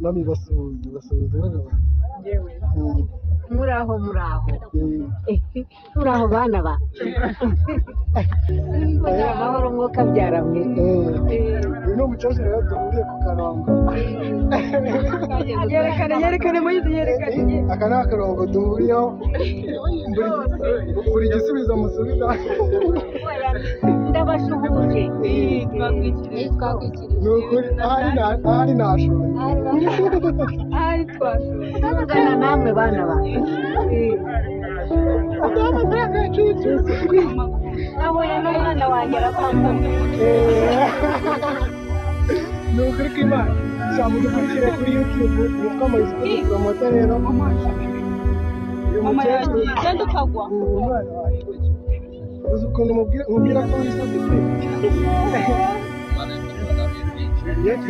Mami, basuhuze, basuhuze bano bantu. Yewe. Muraho, muraho. Muraho bana ba amahoro, mwuka byara mwe. Uyu ni umukecuru rero duhuriye ku karongo. Yerekane, yerekane muyizi, yerekane. Aka ni akarongo duhuriyeho, buri gisubizo musubiza. Ndabashuhuje. Twakwikirije. Ni ukuri, ahari nashoye. Ahari twashoye. Tuvugana namwe bana ba. Amafaranga yacu. Nabonye n'umwana wanjye arakwambaye. Ni ukuri kw'Imana, mudukurikire kuri YouTube yitwa Moise Promoter. Rero uyu Mama mukecuru yagiye, genda ukagwa. Ni umwana wacu. Uzi ukuntu mubwira ko wisabye pe? Yes.